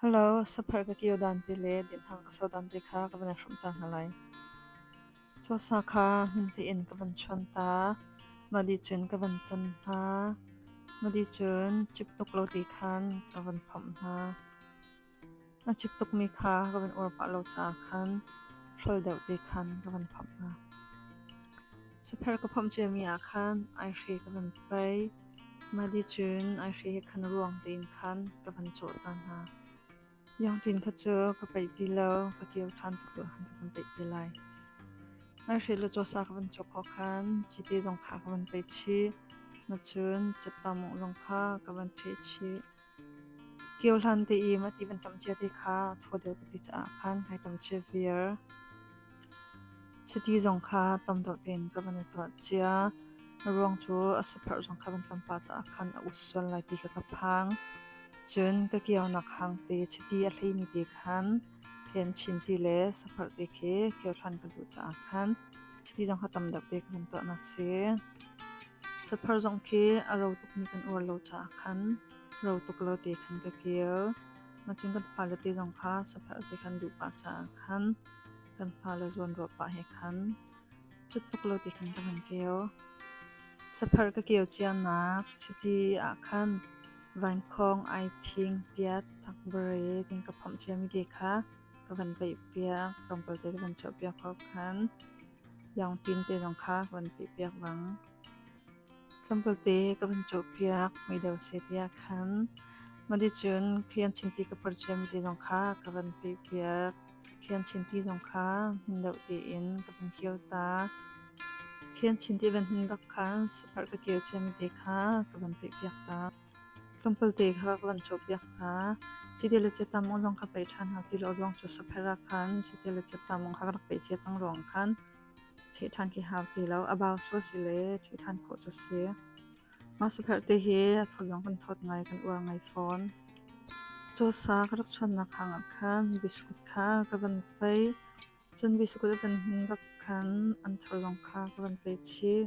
Hello, sapher ka kio dan te le dinhang ka so dan te kha ka van hrawmh ta hna lai. Cawsa kha hmun tein ka van chuan ta. Mah cun ka van can hna. Mah cun cip tuk lo ti khan ka van phomh hna. A cip tukmi kha ka van uar pah lo caah khan hrol deuh te khan ka van phomh hna. Sapher ka phomh ciami ah khan aihre ka van pei. Mah cun aihre he khan ruang tein khan ka van cawh ta hna. Iangṭin kha cu ka peih ti lo, ka kio ṭhan tik ah khan ka van peih te lai. Aihre le cawsa ka van cawk khawh khan cite zong kha ka van peih chih. Macun cattamung zong kha ka van ṭheh chih. Kio hlan te i mah ti van ṭam cia te kha thaw deuh ka ti caah khan hei ṭam cia viar. Chiti zong kha tam deuh tein ka van i tuah cia. A ruang cu a sapherh zong kha van tam pah caah khan a us sual lai ti kha ka phang. Cun ka kionak hang te chiti a hleimi te khan khen chin ti le sapherh te khi kio hlan ka duh caah khan chiti zong kha tam deuh te ka van tuahnak si. Sapher zong khi a ro tukmi kan uar lo caah khan ro tuk lo te khan ka kio. Macun kan fale te zong kha sapherh te khan duh pah caah khan kan fale zawnruah pah he khan cut tuk lo ti khan ka van kio. Sapherh ka kio cianak chiti ah khan vankhawng, aithing, piat, thakbare tin ka phomh ciami te kha ka van peih piak, tlawmpal te ka van chuah piak ko khan iangpin te zong kha ka van peih piak bang. Tlawmpal te ka van cawh piak, meideu seh tiah khan. Mahticun khian chinti ka par ciami te zong kha ka van peih piak. Khian chinti zong kha hmun deuh tein ka van kio ta. Khian chinti van hmun bak khan sapherh ka kio ciami te kha ka van peih piak ta. Tlawmpal te kha ka van cawh piak ta. Cite le cetamung zong kha peih ṭhan hau ti lo ruang cu sapherh ah khan cite le cetamung kha ka rak peih cia cang ruang khan ṭheh ṭhan khi hau ti lo. A bau sual si le ṭheh ṭhan khawh cu si. Mah sapherh te hi a thawt zong kan thawt ngai, kan uar ngai fawn. Cawsa ka rak chuannak hang ah khan biskut kha ka van pei. Cun biskut a van hmin bak khan anthur zong kha ka van pei chih.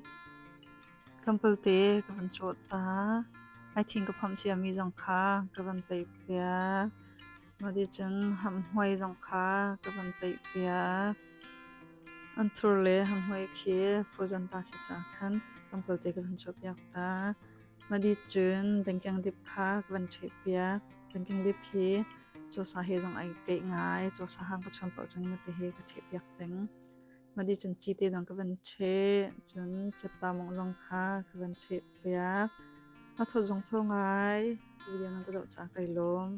Tlawmpal te ka van cawh ta. Aithing ka phomh ciami zong kha ka van peih piak. Mah cun hamhmuai zong kha ka van peih piak. Anthur le hamhmuai khi frozen ta si caah khan tlawmpal te ka van cawh piak ta. Mah cun bengkeng dip kha ka van ṭheh piak. Bengkeng dip hi cawsa he zong ai keih ngai. Cawsa hang ka chuan paoh cun mate hi ka ṭheh piak peng. Mah cun cite zong ka van ṭheh. Cun cattamung zong kha ka van ṭheh piak. A thawt zong thaw ngai. Video nan ka zoh caah kai lawm.